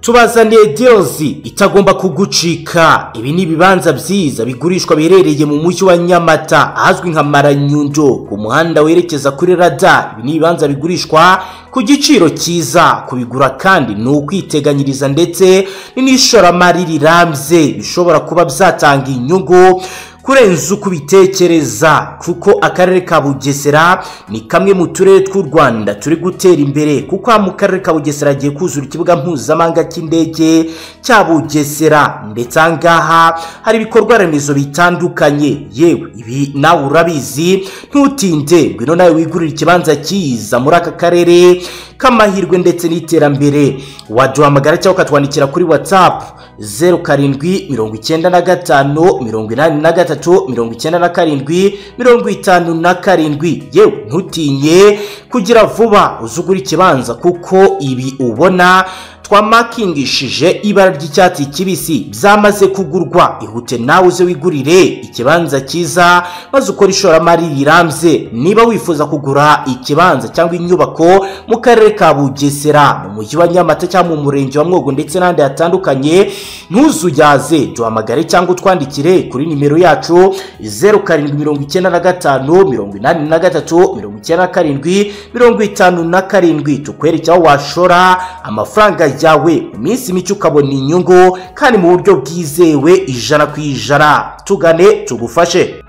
Tubazaniye deals itagomba kugucika. Ibi ni ibibanza byiza bigurishwa biherereye mu mujyi wa Nyamata, ahazwi nka Maranyundo, ku muhanda werekeza kuri Rada. Ibi ni ibibanza bigurishwa ku giciro cyiza, kubigura kandi ni ukwiteganyiriza ndetse ni n'ishoramari rirambye, bishobora kuba byatanga inyungu kurenza uko ubitekereza, kuko akarere ka Bugesera ni kamwe mu turere tw'u Rwanda turi gutera imbere, kuko mu karere ka Bugesera hagiye kuzura ikibuga mpuzamahanga cy'indege cya Bugesera, ndetse aha ngaha hari ibikorwa remezo bitandukanye. Yewe ibi nawe urabizi, ntutinde, ngwino nawe wigurire ikibanza cyiza muri aka karere k'amahirwe ndetse n'iterambere. Waduhamagara cyangwa ukatwandikira kuri WhatsApp 07 95 83 97 57. Yewe ntutinye kugira vuba uzugura ikibanza, kuko ibi ubona twamakingishije ibara ry'icyatsi kibisi byamaze kugurwa. Ihute nawe uze wigurire ikibanza cyiza maze ukore ishoramari rirambye. Niba wifuza kugura ikibanza cyangwa inyubako mu karere ka Bugesera, mu mujyi wa Nyamata cyangwa mu murenge wa Mwogo ndetse n'ahandi hatandukanye, ntuzuyaze, duhamagare cyangwa utwandikire kuri nimero yacu 07 95 83 97 57, tukwereke aho washora amafaranga yawe mu minsi mike ukabona inyungu kandi mu buryo bwizewe 100%. Tugane tugufashe.